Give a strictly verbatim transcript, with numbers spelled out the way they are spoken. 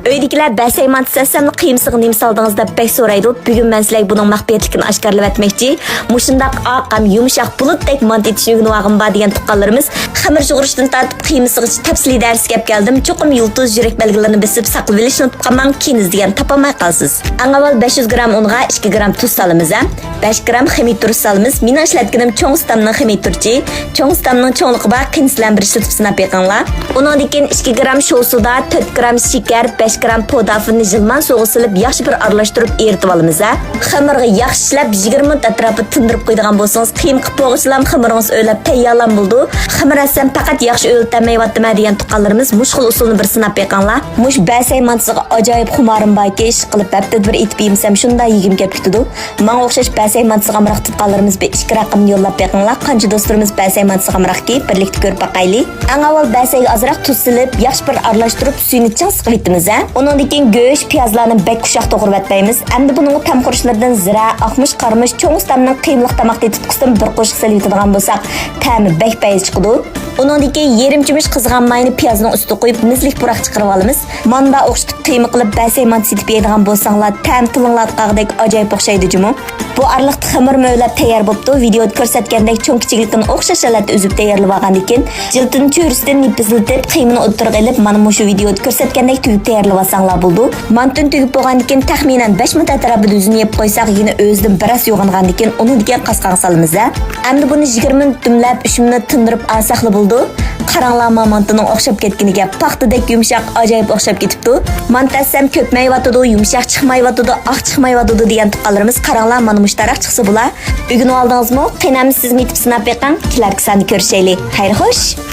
ئۆيدىكىلەر بەسەي مانتىسى ئەتسەملا قىيمىسىغا نېمە سالدىڭىز دەپ بەك سورايدۇ. بۈگۈن مەن سىلەرگە بۇنىڭ مەخپىيەتلىكىنى ئاشكارىلىۋەتمەكچى. مۇشۇنداق ئاق ھەم يۇمشاق بۇلۇتتەك مانتا ئېتىشنى ئۆگىنىۋالغىنىم بار دېگەن تۇغقانلىرىمىز، خېمىر يۇغۇرۇشتىن تارتىپ قىيمىسىغىچە تەپسىلىي دەرسكە ئەپ كەلدىم. چوقۇم يۇلتۇز يۈرەك بەلگىلىرىنى بېسىپ ساقلىۋېلىشنى ئۇنتۇپ قالماڭ، كېيىن ئىزدىگەن تاپالماي قالىسىز. ئەڭ ئاۋۋال بەش يۈز گرام ئۇنغا ئىككى گرام تۇز سالىمىز ھە. بەش گرام خېمىر تۇرۇچ سالىمىز. مېنىڭ ئىشلەتكىنىم چوڭ ئۇستامنىڭ خېمىر تۇرۇچى. چوڭ ئۇستامنىڭ چوڭلۇقى بار، قېنى سىلەرمۇ بىر ئىشلىتىپ سىناپ بېقىڭلار. ئۇنىڭدىن كېيىن ئىككى گرام شوۋ سودا، تۆت گرام شېكەر، بەش گرام پودا فىلنى يىلمان سۇغا سېلىپ ياخشى بىر ئارىلاشتۇرۇپ ئېرىتىۋالىمىز ھە. خېمىرغا ياخشى ئىشلەپ يىگىرمە مىنۇت ئەتراپىدا تىندۇرۇپ قويىدىغان بولسىڭىز، قىيما قىلىپ بولغۇچىلام خېمىرىڭىز ئۆرلەپ تەييارلام بولىدۇ. خېمىر ئەتسەم پەقەت ياخشى ئۆرلىتەلمەيۋاتىمەن دېگەن تۇغقانلىرىمىز مۇشۇ خىل ئۇسۇلنى بىر سىناپ بېقىڭلار. مۇشۇ بەسەي مانتىسىغا ئاجايىپ خۇمارىم باركى، ئىشقىلىپ ھەپتىدە بىر ئېتىپ يېمىسەم شۇنداق يېگۈم كەپ كېتىدۇ. ماڭا ئوخشاش بەسەي مانتىسىغا ئامراق تۇتقانلىرىمىز بىر ئىككى رەقەمنى يوللاپ بېقىڭلار. قانچە دوستلىرىمىز بەسەي مانتىسىغا ئامراقكى، بىرلىكتە كۆرۈپ باقايلى. ئەڭ ئاۋۋال بەسەيگە ئازراق تۇز سېلىپ، ياخشى بىر ئارىلاشتۇرۇپ، سۈيىنى چىڭ سىقىۋېتىمىز ھە. ئۇنىڭدىن كېيىن گۆش، پىيازلارنى بەك ئۇششاق توغرىۋەتمەيمىز. ئەمدى بۇنىڭغا تەم خۇرۇچلىرىدىن زىرە، ئاقمۇچ، قارىمۇچ، چوڭ ئۇستامنىڭ قىيمىلىق تاماق تېتىتقۇسىدىن بىر قوشۇق سېلىۋېتىدىغان بولساق، تەمى بەك پەيز چىقىدۇ. ئۇنىڭدىن كېيىن يېرىم چۆمۈچ قىزغان ماينى پىيازنىڭ ئۈستىگە قۇيۇپ، مىسلىك پۇراق چىقىرىۋالىمىز. ماندا ئوخشىتىپ قىيما قىلىپ بەسەي مانتىسى ئېتىپ يەيدىغان بولساڭلار، تەم تىلىڭلاردا قالغۇدەك ئاجايىپ ئوخشايدۇ جۇمۇ. بۇ ئارىلىقتا خېمىرمۇ ئۆرلەپ تەييار بوپتۇ. ۋىدىيودا كۆرسەتكەندەك چوڭ كىچىكلىكىنى ئوخشاش ھالەتتە ئۈزۈپ تەييارلىۋالغاندىن كېيىن، جىلتىنى چۆرىسىدىن نېپىزلىتىپ، قىيمىنى ئوتتۇرىغا ئېلىپ، مانا مۇشۇ ۋىدىيودا كۆرسەتكەندەك تۈگۈپ تەييارلىۋالساڭلار بولىدۇ. مانتىنى تۈگۈپ بولغاندىن كېيىن، تەخمىنەن بەش مىنۇت ئەتراپىدا ئۆزىنى يەپ قويساق، يەنە ئۆزىدىن بىراز يوغانغاندىن كېيىن، ئۇنىڭدىن كېيىن قاسقانغا سالىمىز ھە. ئەمدى بۇنى يىگىرمە مىنۇت دۈملەپ، ئۈچ مىنۇت تىندۇرۇپ ئالساقلا بولىدۇ. قاراڭلار، ما مانتىنىڭ ئوخشاپ كەتكىنىگە، پاختىدەك يۇمشاق، ئاجايىپ ئوخشاپ كېتىپتۇ. مانتا ئەتسەم كۆپمەيۋاتىدۇ، يۇمشاق چىقمايۋاتىدۇ، ئاق چىقمايۋاتىدۇ دېگەن تۇغقانلىرىمىز، قاراڭلار، مانا مۇشتاراق چىقسا بولا. ئۆگىنىۋالدىڭىزمۇ؟ قېنى ئەمدى سىزمۇ ئېتىپ سىناپ بېقىڭ. كېلەركى ساندا كۆرۈشەيلى. خەير خوش.